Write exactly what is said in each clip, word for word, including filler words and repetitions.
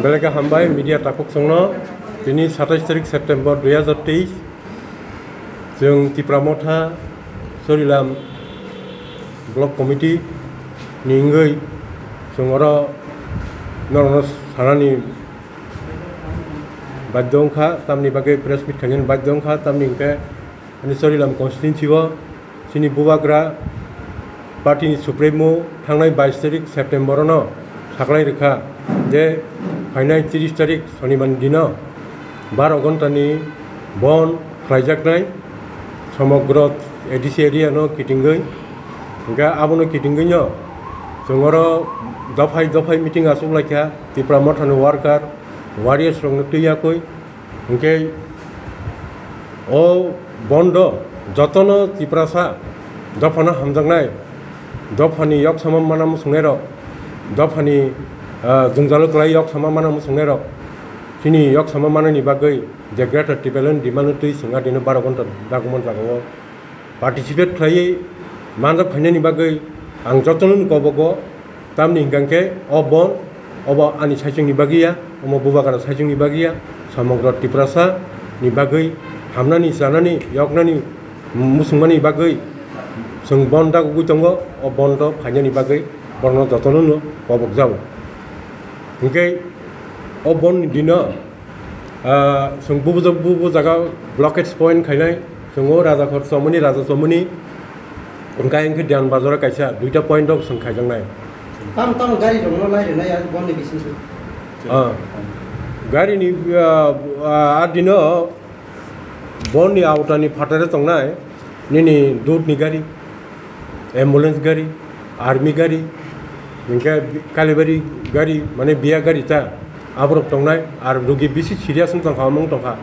Belai khe hambai media takhuk chwngno. Tini satais tarik September dui hazar teis, chwng Tipra Motha Chorilam Block Committee ni wngwi chwng oro norokno sanani badhyo wngkha, tamni bagwi press meet khainani badhyo wngkha, tamni hwnkhe ani Chorilam constituency o chini bubagra party ni supremo thangnai bais tarik September no saklai rwkha je phainai tris tarik Sonibar ni dino baro ghonta ni bon khlaijaknai somogro A D C area no kitingwi, hwnkhe abono kitingwi no chwng oro dophai dophai meeting achuk laikha Tipra Motha ni worker, warriors rok no twi yakwi. Hwnkhe o bondo jotono Tiprasa dophano hamjaknai, dophani yok sama mana muchungnairok, dophani, ah, jwngjalo kwlai yok sama mana muchungnairok, chini yok sama manani bagwi je Greater Tipraland demand twi chwng adino baro ghonta dagumani jagao participate khlaiwi manjak phainani bagwi ang jotono kobogo. Tamni hwnkha khe o bon obo ani saichungni bagwi ya, omo bubagra saichungni bagwi ya, somogro Tiprasa ni bagwi hamnani, chanani, yoknani, muchungmani bagwi chwng bon dagugwi tongo. O bon do phainani bagwi borokno jotono no kobokjago. Hwnkhe o bon ni dino Ah, chwng bubu, bubu jaga blockage point khainai, chwng o Raja Khor Chomoni, Raja Chomoni, hwnkhe hwnkhe Dewan Bazar o kaisa duita point o chwng khaijaknai. Tamo tamo gari rok no lai rwnai, ah, boni bising se. Ah, gari ni, ah, ah, a dino boni auto ni phataro tongnai, nini dut ni gari. Ambulance gari, army gari, hwnkhe Kalibari gari, mane biya gari ta, aborok tongnai, ar rugi bisi serious wng tongkha, omo wng tongkha.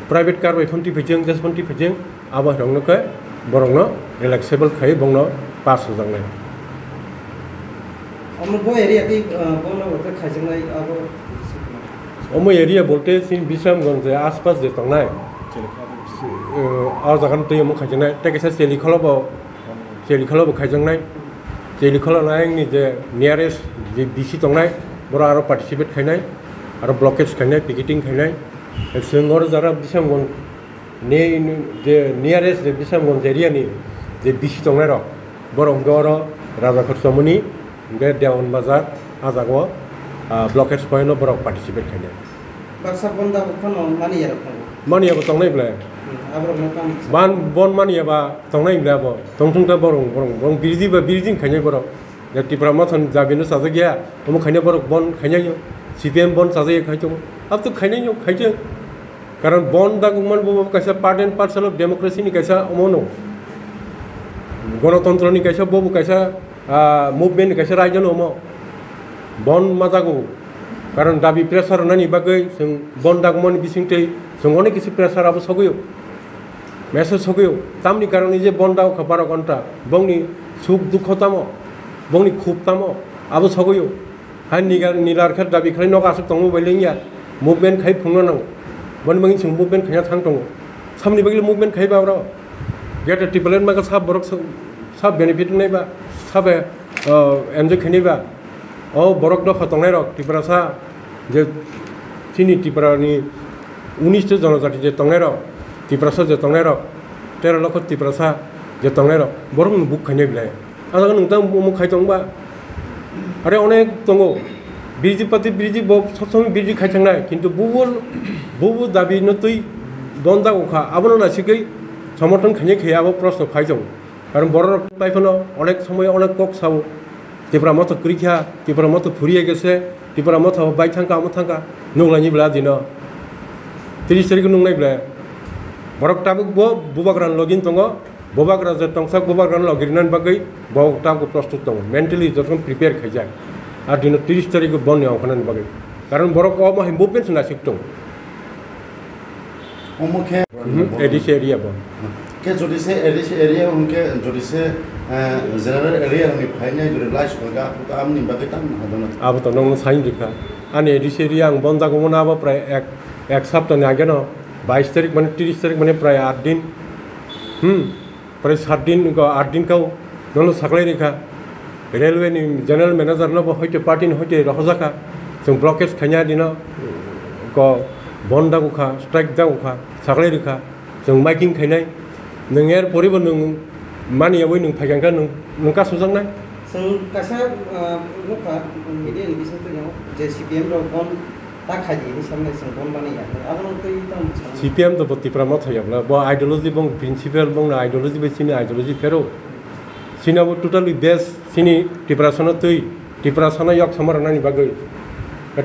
Private car bai phano twi phaijak, gas phano twi phaijak, abo hai rokno khe borokno relaxable khai bongno pass rwjaknai. Omo bo area tei, ah, bono bo khe khaijaknai abo. Omo area bolte chini Bisramganj je aspas je tongnai, eh, o jaga no twi omo khaijaknai, tei kaisa Chelikholo bo Chelikholo bo khaijaknai. Chelikholo no ayang ni je nearest je D C tongnai, boro aro participate khainai, aro blockage khainai, picketing khainai. Chwng oro jara Bisramganj ni je nearest je Bisramganj area ni je D C tongnai rok, borok hwnkhe oro Raja Khorchomoni, hwnkhe Dewan Bazar, ah jaga o, ah, blockage point o borok participate khainai. Baksa bon dagok phano mani yarok tongo. Mani yabo tongnai ble. Hmm, aborok no tamo. Ban bon mani yaba tongnai ble abo. Tongthung ta borong, borong, borong biridi ba biridi khainai borok. Ya Tipra Motha ni dabi no sajak ya. Omo khainai borok bon khainai yo. C P M bon sajak ya khai tongo. Ab to khainai yo, khaijak. Karon bon dagok man bo kaisa part and parcel of democracy ni kaisa omo no. Gonotontro ni kaisa bo kaisa ah, movement ni kaisa raida no omo. Bon ma jago. Karon dabi pressure rwnani bagwi chwng bon dagmani bisingtwi chwng onek kisi pressure abo sogwi o. Message sogwi o. Tamni karon je bon dago kha baro ghonta. Bongni suk dukho tamo. Bongni khub tamo. Abo sogwi o. Hai nigar nilar khe dabi khlai nok aswk tongo bai lengya. Movement khai phungna nango. Boni bagwi chwng movement khaina thang tongo. Samni bagwi movement khai ba oro. Greater Tipraland maga sab borok sab, sab benefit wngnai ba, sab, eh, enjoy khainai ba. O borok dopha tongnai rok, Tiprasa je chini Tripura ni unis ta jonojati je tongnai rok, Tiprasa je tongnai rok, tero lokho Tiprasa je tongnai rok, borok no buk khainai belai. Ang nwng tang omo khai tong ba. Are onek tongo. Biriji party biriji bo sob somoi biriji khai thangnai. Kintu bubo, bubo dabi no twi bon jago kha. Abono nasigwi somorthon khainai khe abo proshno phai tongo. Karon borok rok pai phano onek somoi onek kok sao. Tipra Motha kwrwi kha, Tipra Motha phuriya gese, Tipra Motha bai thangkha, amo thangkha. Nukhlaini bwla dino. Tris tarik nuknai bwla. Borok tabuk bo bubagra login tongo. Bubagra je tongsak bubagra no logi rinani bagwi bo tabuk prostut tongo, mentally jotono prepare khaijak. Ar dino tris tarikh o bonni ongkhanani bagwi, karon borok omo hai movement se naisik tongo. Omo khe Mhm, A D C area bo. Khe jodi se A D C area hwnkhe jodi se, eh, general area ni phainai jodi lai songkha, amni bagwi tam hadono. Abo to nongno sain rikha. Ani A D C area ang bon jago mano abo prai ek, ek sapta ni age no, bais tarikh mane tris tarikh mane prai aat din. Hmm. Prai sat din ko aat din kau nono saklai rikha. Railway ni general manager no bo hoite party ni hoite rohorjakha. Chwng blockade khaina dino ko bon dago kha, strike dago kha, saklai rwkha, chwng miking khainai. Nwng er poribo nwng mani yawi nwng phaikha nwng, nwng ka sujaknai. Chwng kaisa, ah, nukha, media ni bisingtwi no je C P M rok bon ta khaidi hinwi samnai chwng bon mani ya. Abo no twi tamo chwng. C P M to bo Tipra Motha ya bla, bo ideology bong principle bong na ideology bai chini ideology phero. Chini abo totally base chini Tiprasano twi, Tiprasano yok sama rwnani bagwi.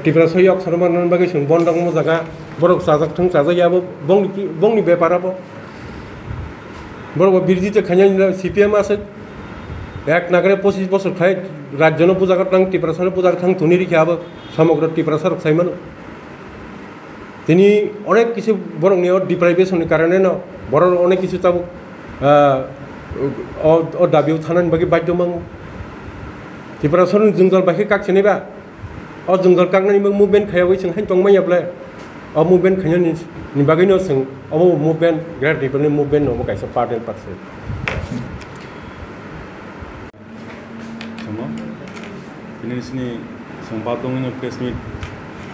Tiprasa yok sama rwnani bagwi chwng bon rok mo jaga, borok chajak thung chajak ya bo bongni, bongni bepar abo. Borok bo birdi je khanya C P M aswk ek nagare pochis bosor khai rajyono bujago thang, Tiprasano bujago thang thuni rikha abo somogro Tiprasa rok sai mano. Tini onek kisu borokni o deprivation ni karone no borok onek kisu tabuk, ah, o, o dabi o thanani bagwi badhyo mango. Tiprasano jwngjal bai khe kakchini ba? O jwngjal kaknani mo-, movement khaiyawi chwng haino tongmanya ble? O movement khainani ni bagwino chwng obo movement, Great Rebellion Movement no obo kaisa part and parcel. Chwngno tini sini chwng ba tongwino press meet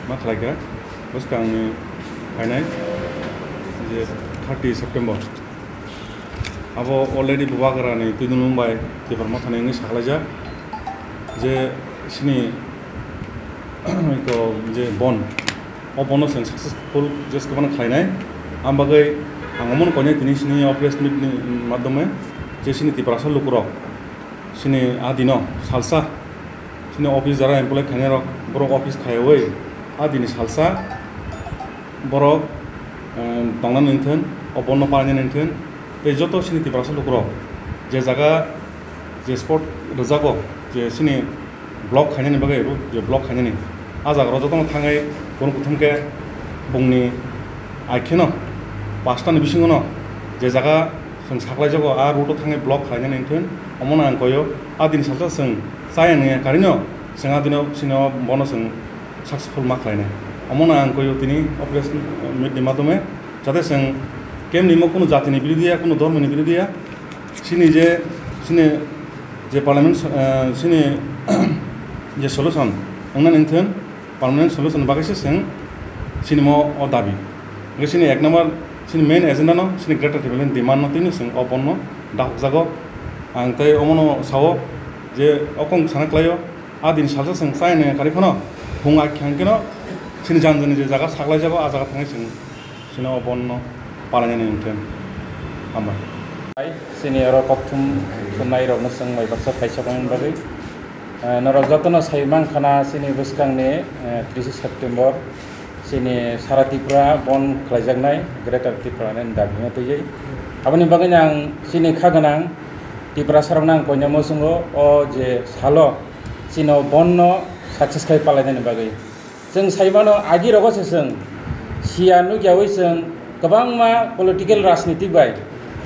ma khlaikha. Bwskangni phainai je thirty September. Abo already Bubagrani twi nung bai Tipra Mothani wngwi saklaijak je sini iko je bon, o bono chwng successful jeswk phano khlainai. Ang bagwi ang omono koinai tini sini o press meet ni madhyome je sini Tiprasa lukurok sini a dino salsa sini office jara employee khainai rok borok office khaiwi a dini salsa borok, eh, tongna nangthun, o bonno parna nangthun, tei joto sini Tiprasa lukurok je jaga je spot rwjago je sini block khainani bagwi ru-, je block khainani a jaga rok jotono thangwi kunu kuthum khe bungni aikheno pasta ni bisingo no je jaga chwng saklaijago a route o thangwi block khlainani nangthun, omono ang koyo a dini salsa chwng chaya nangya karino chwng a dino sini o bono chwng successful ma khlainai. Omono ang koyo tini o press meet ni madhyome, jate chwng kemni mo kunu jatini birodhi ya, kunu dhormoni birodhi ya, sini je, sini je parliament, eh, sini je solution wngna nangthun, permanent solution bagwi se chwng sini mo o dabi. Hwnkhe sini ek number sini main agenda no sini Greater Tipraland demand no tini chwng o bonno dakhokjago. Ang tei omono sao je o kong sana khlaio. A din salsa chwng chayani kari phano phung akhang keno sini janjani je jaga saklai jago, a jaga thangwi chwng sini o bonno palainani wngthang. Hambai. Hai, sini oro kokthum thumnai rokno chwng bai baksa phaisa kongni bagwi. Eh, norok jotono sai mankha na sini bwskangni, eh, tris September sini sara Tripura bon khlaijaknai Greater Tipraland ni dabi no twiwi. Aboni bagwi ang sini kha gwnang Tiprasa rokno ang koinai muchungo o je salo chini o bon no success khai palainani bagwi. Chwng sai mano, agi rogo se chwng siya nukyawi chwng kwbangma political rajniti bai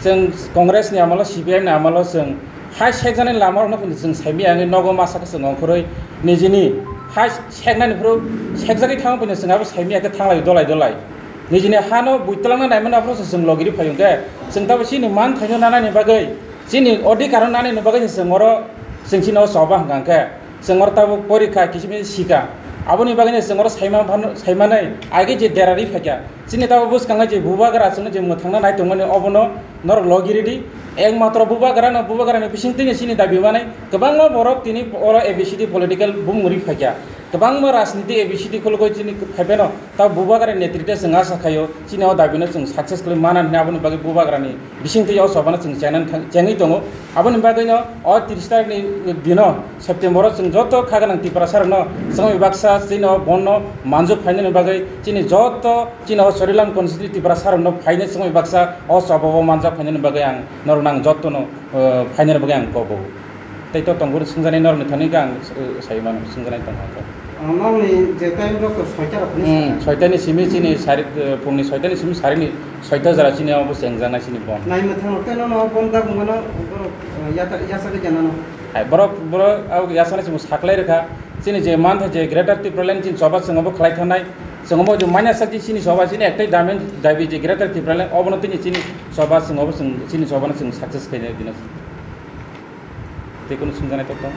chwng Congress ni amalo, C P I M ni amalo chwng hai sekjaknai lama rokno chwng saimaya wngwi nogo masa khe chwng ongkhorwi nijini hai seknani phuru sekjagwi thangwi chwng abo saimaya khe thanglai dolai dolai nijini hano buitwlangna naimani aphuru se chwng logiri phai hwnkhe chwng tabo chini manthaino nanani bagwi Chini odhikar no nani ni bagwi chwng oro, chwng chini o choba hwnkha khe, chwng oro tabuk porikha, kisimisa sika. Aboni bagwi no chwng oro saima phano, saimanai age je derarwi phaikha. Chini tabuk bwskango je bubagra chwngno je mwthangna nai tongmani obono norok logi ridi. Ekmatro bubagra no, bubagra ni bisingtwi no chini dabi manai kwbangma borok tini oro A B C D political bumung rwi phaikha. Kwbangma rajniti A B C D khulugwi chini phaipheno, tabuk bubagra ni netritwe chwng asa khaio, chini o dabi no chwng success khlai mana hwnwi aboni bagwi bubagra ni bisingtwi o choba no chwng chengna thang-, chengwi tongo. Aboni bagwi no o tris tarikh ni dino September o chwng joto kha gwnang Tiprasa rokno chwngwi baksa chini o bon no manjak phainani bagwi chini joto chini o Charilam constituency Tiprasa rokno phainai chwngwi baksa o choba o manjak phainani bagwi ang norok nang joto no, eh, phainani bagwi ang kok o. Tei to tongo swngjaknai norokni thani khe ang, eh, sai mano swngjaknai tongo khe. Ah, nokni je time rok to soita rok phunukha. Hmm, soita ni simi chini sari, eh, phungni soita ni simi sarini soita jora chini abo chengjaknai chini bon. Nai mwthang rok tei nono bon da bungano borok, eh, yata, yasa khe janano. Hai, borok, borok abo yasana chini saklai rwkha. Chini je mantha je Greater Tipraland chini choba chwng abo khlai thangnai. Chwng abo je manya sak chini choba chini ektai damen dabi je Greater Tipraland obono tini chini choba chwng abo chwng chini choba no chwng success khainai dino. Tei kunu swngjaknai tok tong?